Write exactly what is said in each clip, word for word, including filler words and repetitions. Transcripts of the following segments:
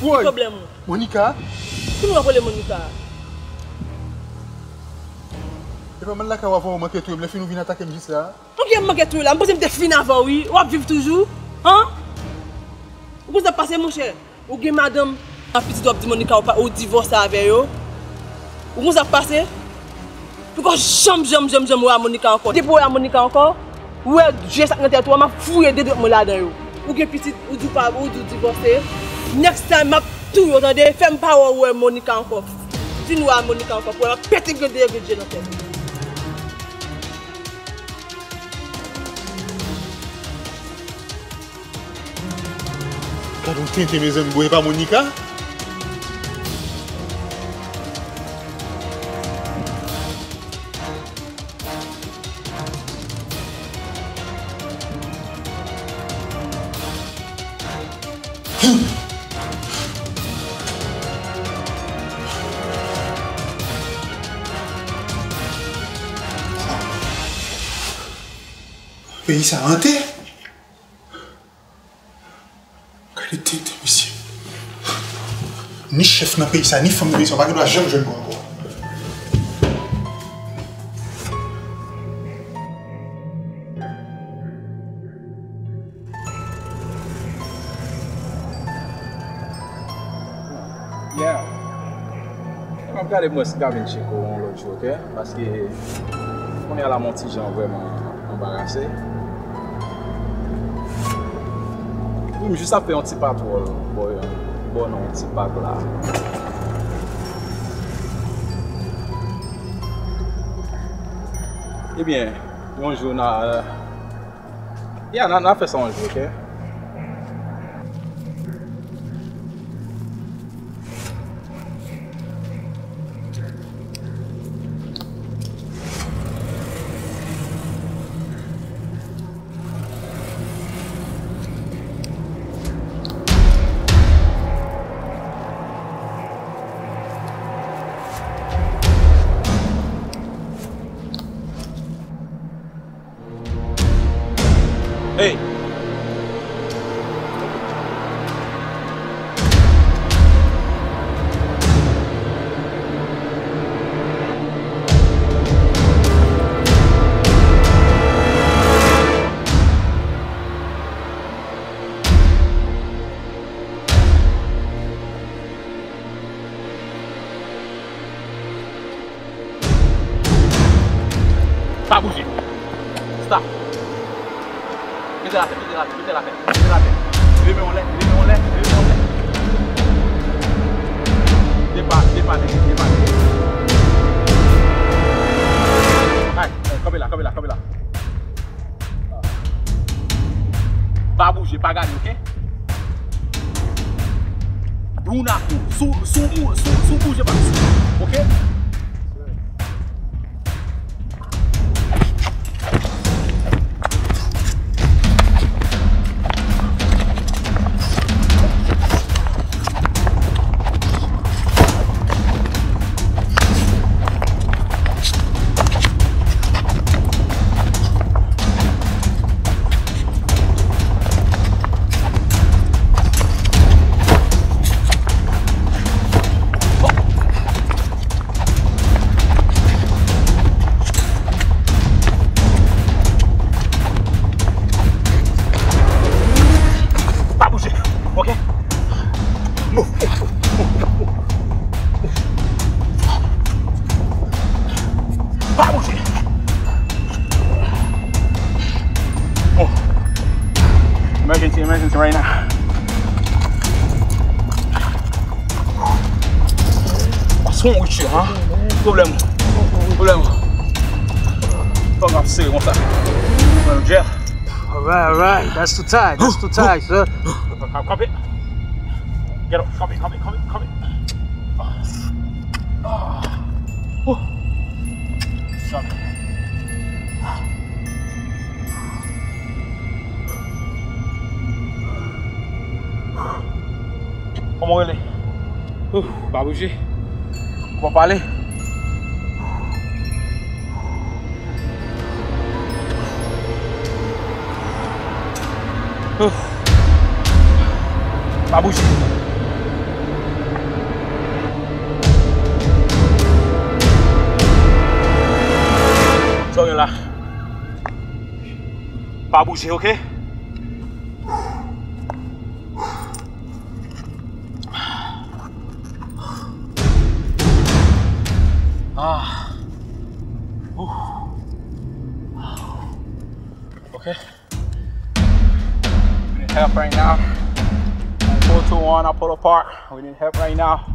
Woy! Ki pwoblèm ou? Monica? Ki moun w ap rele Monica a? E pa mal lakay w avè w manke touye m, lè fini w vin atake m jis la. Ok, m manke touye w la, m panse m te fin avè w wi, w ap viv toujou? Han? Ou konn sa k pase monchè? Ou gen madanm, ak pitit w ap di Monica ou pa, ou divòse avè yo. Ou konn sa k pase? Poko janm, janm, janm, janm wè a Monica ankò. Depi w wè a Monica ankò, ou wè je sa k nan tèt ou a, m ap fouye de dwèt mwen ladan yo. Ou gen pitit, ou di w pa, ou di w divòse. Next time, m ap touye w, tande? Fè m pa wè w wè Monica ankò. Fin wè a Monica ankò, pou wè m ap pete grenn de grenn je nan tèt ou. Gad yon tenten, mezanmi, bon, e pa Monica? Peyi sa hante. Gade tenten, mesye. Ni chèf nan peyi sa, ni fanm nan peyi sa, w pa gen dwa janm jwenn mwen ankò. Yeah. M ap gade mwen si m ka vin tcheke w yon lòt jou, ok? Paske kounye a la m on ti jan vrèman anbarase. Wi, m jis ap fè yon ti patwòl bò, bò nan yon ti pak la. Ebyen, yon jou n a, ya, n a, n a fè sa yon jou, ok? Hey! Pa bouje. Stop. Mete l atè, mete l atè, mete l atè, mete l atè. Leve men w anlè, leve men w anlè, leve men w anlè. Depa, depa, nèg, depa, nèg. Ay, ay, kanpe la, kanpe la, kanpe la. Pa bouje, pa gade, ok? Bruna kou. Sou, sou, sou, sou bouje pa sou. Ok? Pa bouje, ok? Move, move, move, move, move. Pa bouje. Oh. Emergency, emergency right now. What's wrong with you, huh? Pwoblèm. Pwoblèm. Fòk ap sere konsa. Pwoblèm, Jeff. Alright, alright. That's too tight. That's too tight, sir. Kanpe. Get up. Kanpe, kanpe, kanpe, kanpe. Ah. Ah. Whew. Sorry. Kòman w rele? Ou pa bouje. Ou pa pale. Pa bouje. Pa bouje, oke? Ah. Ooh. Oke. We need help right now. On four two one Apollo Park. We need help right now.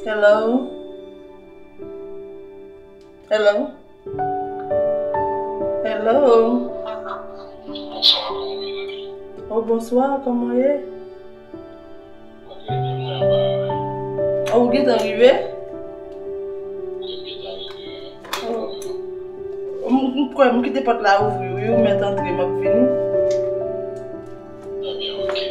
Hello? Hello? Hello? Bonswa, kòman w ye? Oh, bonswa, kòman w ye? Mwen trè byen, mwen anba a. Oh, ou gentan rive? Wi, m gentan rive. Oh. M, m kwè m kite pòt la ouvri, wi, ou mèt antre, m ap vini. Ebyen, oke.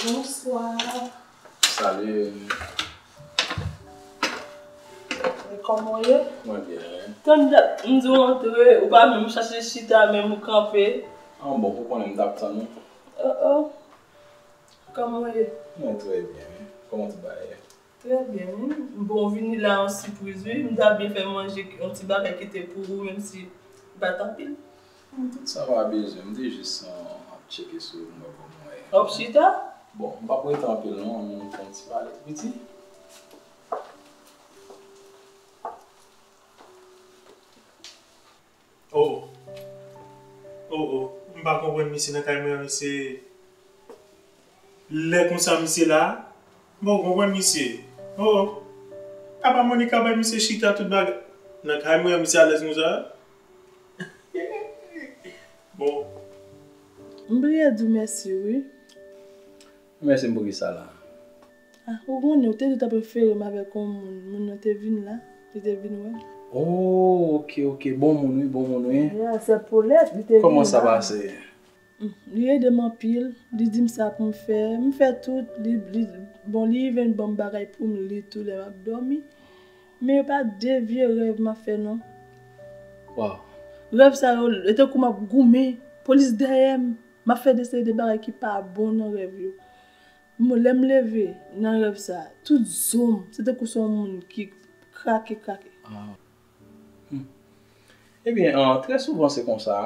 Bonswa. Salut. E kòman w ye? Mwen byen, wi. Tann dat m di w antre, ou pa menm chache chita, menm ou kanpe. An bon, ou konnen m t ap tann ou. Oh, oh. Kòman w ye? Mwen trè byen, wi. Kòman tout bagay ye? Trè byen, wi. Bon, w vini la yon sipriz, wi. M ta byen fè manje, yon ti bagay ki te pou ou, menm si li pa t anpil. Tout sa pa bezwen, m te jis, uh, ap tcheke sou ou, m wè kòman w ye. W ap chita? Bon, m p ap rete anpil non, ann fè yon ti pale tou piti. Oh, oh. Oh, oh. M pa konprann misye nan kay mwen an, misye. Lè konsa misye la, m pa konprann misye. Oh, oh. Apa Monica bay misye chita tout bagay. Nan kay mwen an, misye alèz konsa. Bon. M bliye di w mèsi, wi. Mèsi m pou kisa la? Ah, ou konnen, ou te di w ta prefere m avèk yon moun. Moun nan te vin la, li te vin wè m. Oh, oke, oke. Bon moun, wi, bon moun, wi. Yeah, sè Paulette, li te vin la. Kòman sa pase? Mm, li ede m anpil, li di m sa pou m fè, m fè tout, li, li, bon, li even ban m bagay pou m li tou lè m ap dòmi. Men yo pa devye rèv m ap fè non. Wow. Rèv sa yo, e tankou m ap goumen, polis dèyè m, m ap fè de seri de bagay ki pa bon nan rèv yo. Bon, lè m leve nan rèv sa, tout zo m, se tankou se yon moun ki krake, krake. Ah. Hmm. Ebyen, ah, trè souvan se konsa.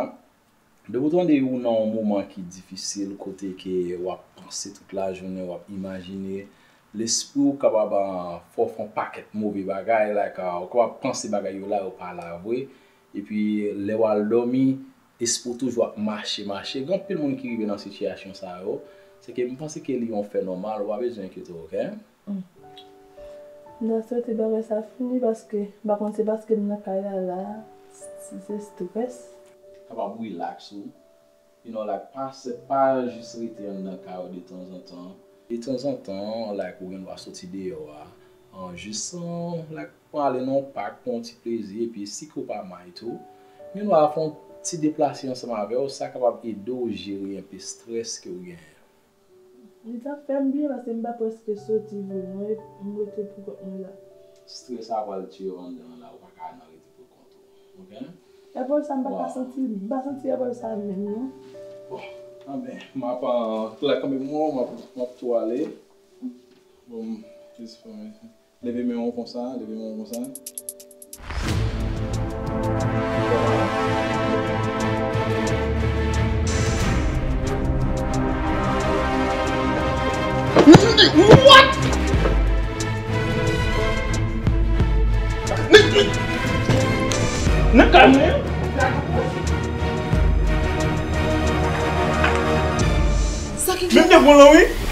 Depi w tande ou nan yon moman ki difisil, kote ke w ap panse tout lajounen, w ap imajine, lespri w kapab, ah, fè w fè yon pakèt move bagay, like, ah, ou kapab panse bagay yo la, yo pa la vre. Epi, lè w al dòmi, espri w toujou ap mache, mache. Gen anpil moun ki rive nan sitiyasyon sa yo. Se ke m panse ke li yon fè nòmal, ou pa bezwen enkyete w, oke? Mm. M ta swete bagay sa fini paske, m pa konn se paske m nan kay la la, si se strès. Kapab relax ou. You know, like, pa se, pa jis rete anndan kay ou detanzantan. Detanzantan, like, ou gen dwa soti deyò a, an, jis, an, like, pran ale nan yon pak, pran yon ti plezi, epi si ke w pa may tou, gen dwa fè yon ti deplase ansanm avè w, sa kapab ede w jere enpe estrès ke w genyen. Li t ap fè m byen paske m pa prèske soti vre non, e m rete pou kont mwen la. Estrès la pral tiye w anndan an la, ou pa ka nan rete pou kont ou. Oke? Epòl sa m pa ka santi l, m pa santi epòl sa menm non. Bon, anben, m ap, euh, klè kanmenm, m ap, m ap tou ale. Bon, jis fè m leve men w konsa, leve men w konsa. What? Nan kay mwen. Sa ki... Menm te bon lan wi.